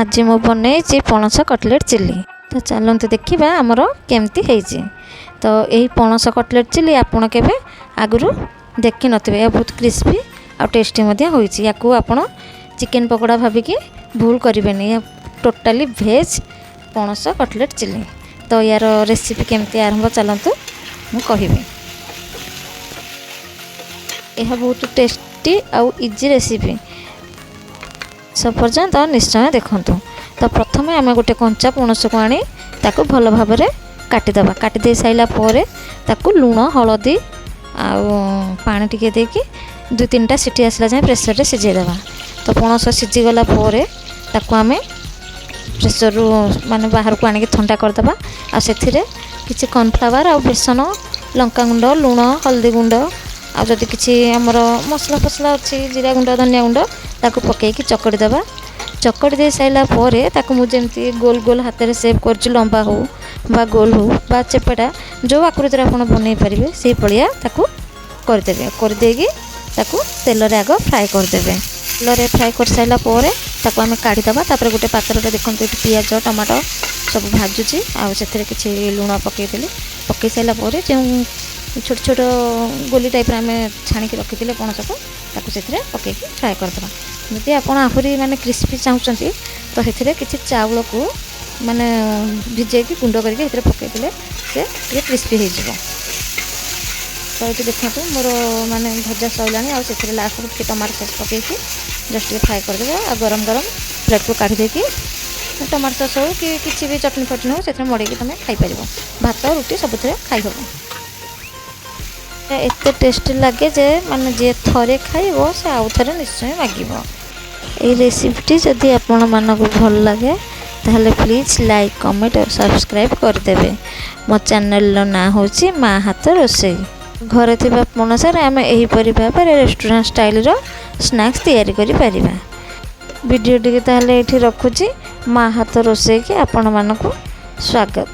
ଆଜି ମୁଁ ବନେଇଛି ପଣସ କଟଲେଟ୍ ଚିଲି। ତ ଚାଲନ୍ତୁ ଦେଖିବା ଆମର କେମିତି ହେଇଛି। ତ ଏହି ପଣସ କଟଲେଟ୍ ଚିଲି ଆପଣ କେବେ ଆଗରୁ ଦେଖିନଥିବେ। ଏହା ବହୁତ କ୍ରିସ୍ପି ଆଉ ଟେଷ୍ଟି ମଧ୍ୟ ହୋଇଛି। ୟାକୁ ଆପଣ ଚିକେନ୍ ପକୋଡ଼ା ଭାବିକି ଭୁଲ କରିବେନି। ଏହା ଟୋଟାଲି ଭେଜ୍ ପଣସ କଟଲେଟ୍ ଚିଲି। ତ ୟାର ରେସିପି କେମିତି ଆରମ୍ଭ, ଚାଲନ୍ତୁ ମୁଁ କହିବି। ଏହା ବହୁତ ଟେଷ୍ଟି ଆଉ ଇଜି ରେସିପି। ଶେଷ ପର୍ଯ୍ୟନ୍ତ ନିଶ୍ଚୟ ଦେଖନ୍ତୁ। ତ ପ୍ରଥମେ ଆମେ ଗୋଟେ କଞ୍ଚା ପଣସକୁ ଆଣି ତାକୁ ଭଲ ଭାବରେ କାଟିଦେବା। କାଟି ଦେଇ ସାରିଲା ପରେ ତାକୁ ଲୁଣ, ହଳଦୀ ଆଉ ପାଣି ଟିକେ ଦେଇକି 2-3ଟା ସିଟି ଆସିଲା ଯାଏଁ ପ୍ରେସରରେ ସିଝେଇଦେବା। ତ ପଣସ ସିଝିଗଲା ପରେ ତାକୁ ଆମେ ପ୍ରେସରରୁ ମାନେ ବାହାରକୁ ଆଣିକି ଥଣ୍ଡା କରିଦେବା। ଆଉ ସେଥିରେ କିଛି କର୍ଣ୍ଣଫ୍ଲାୱାର ଆଉ ବେସନ, ଲଙ୍କାଗୁଣ୍ଡ, ଲୁଣ, ହଳଦୀ ଗୁଣ୍ଡ ଆଉ ଯଦି କିଛି ଆମର ମସଲା ଫସଲା ଅଛି, ଜିରା ଗୁଣ୍ଡ, ଧନିଆ ଗୁଣ୍ଡ, ତାକୁ ପକାଇକି ଚକଡ଼ି ଦେବା। ଚକଡ଼ି ଦେଇ ସାରିଲା ପରେ ତାକୁ ମୁଁ ଯେମିତି ଗୋଲ ଗୋଲ ହାତରେ ସେପ୍ କରୁଛି, ଲମ୍ବା ହେଉ ବା ଗୋଲ ହେଉ ବା ଚେପଟା, ଯେଉଁ ଆକୃତିରେ ଆପଣ ବନେଇ ପାରିବେ ସେଇଭଳିଆ ତାକୁ କରିଦେବେ। କରିଦେଇକି ତାକୁ ତେଲରେ ଆଗ ଫ୍ରାଏ କରିଦେବେ। ତେଲରେ ଫ୍ରାଏ କରିସାରିଲା ପରେ ତାକୁ ଆମେ କାଢ଼ିଦେବା। ତାପରେ ଗୋଟେ ପାତ୍ରରେ ଦେଖନ୍ତୁ, ଏଠି ପିଆଜ, ଟମାଟୋ ସବୁ ଭାଜୁଛି ଆଉ ସେଥିରେ କିଛି ଲୁଣ ପକାଇଥିଲି। ପକାଇ ସାରିଲା ପରେ ଯେଉଁ ଛୋଟ ଛୋଟ ଗୋଲି ଟାଇପ୍ର ଆମେ ଛାଣିକି ରଖିଥିଲେ ପଣସକୁ, ତାକୁ ସେଥିରେ ପକାଇକି ଫ୍ରାଏ କରିଦେବା। ଯଦି ଆପଣ ଆହୁରି ମାନେ କ୍ରିସ୍ପି ଚାହୁଁଛନ୍ତି, ତ ସେଥିରେ କିଛି ଚାଉଳକୁ ମାନେ ଭିଜେଇକି ଗୁଣ୍ଡ କରିକି ସେଥିରେ ପକାଇଦେଲେ ସେ ଟିକେ କ୍ରିସ୍ପି ହେଇଯିବ। ତ ଏଠି ଦେଖନ୍ତୁ, ମୋର ମାନେ ଭଜା ସରିଲାଣି। ଆଉ ସେଥିରେ ଲାଷ୍ଟକୁ ଟିକେ ଟମାଟୋ ସସ୍ ପକାଇକି ଜଷ୍ଟ ଟିକେ ଫ୍ରାଏ କରିଦେବେ। ଆଉ ଗରମ ଗରମ ପ୍ଲେଟ୍କୁ କାଢ଼ି ଦେଇକି ଟମାଟୋ ସସ୍ ହେଉ କି କିଛି ବି ଚଟଣି ଫଟଣି ହେଉ, ସେଥିରେ ମଡ଼େଇକି ତୁମେ ଖାଇପାରିବ। ଭାତ, ରୁଟି ସବୁଥିରେ ଖାଇହେବ। ଏତେ ଟେଷ୍ଟି ଲାଗେ ଯେ ମାନେ ଯିଏ ଥରେ ଖାଇବ, ସେ ଆଉ ଥରେ ନିଶ୍ଚୟ ମାଗିବ। ଏଇ ରେସିପିଟି ଯଦି ଆପଣମାନଙ୍କୁ ଭଲ ଲାଗେ, ତାହେଲେ ପ୍ଲିଜ୍ ଲାଇକ୍, କମେଣ୍ଟ ଆଉ ସବସ୍କ୍ରାଇବ୍ କରିଦେବେ। ମୋ ଚ୍ୟାନେଲର ନାଁ ହେଉଛି ମା ହାତ ରୋଷେଇ। ଘରେ ଥିବା ପଣସରେ ଆମେ ଏହିପରି ଭାବରେ ରେଷ୍ଟୁରାଣ୍ଟ ଷ୍ଟାଇଲର ସ୍ନାକ୍ସ ତିଆରି କରିପାରିବା। ଭିଡ଼ିଓଟିକୁ ତାହେଲେ ଏଇଠି ରଖୁଛି। ମା ହାତ ରୋଷେଇକି ଆପଣମାନଙ୍କୁ ସ୍ୱାଗତ।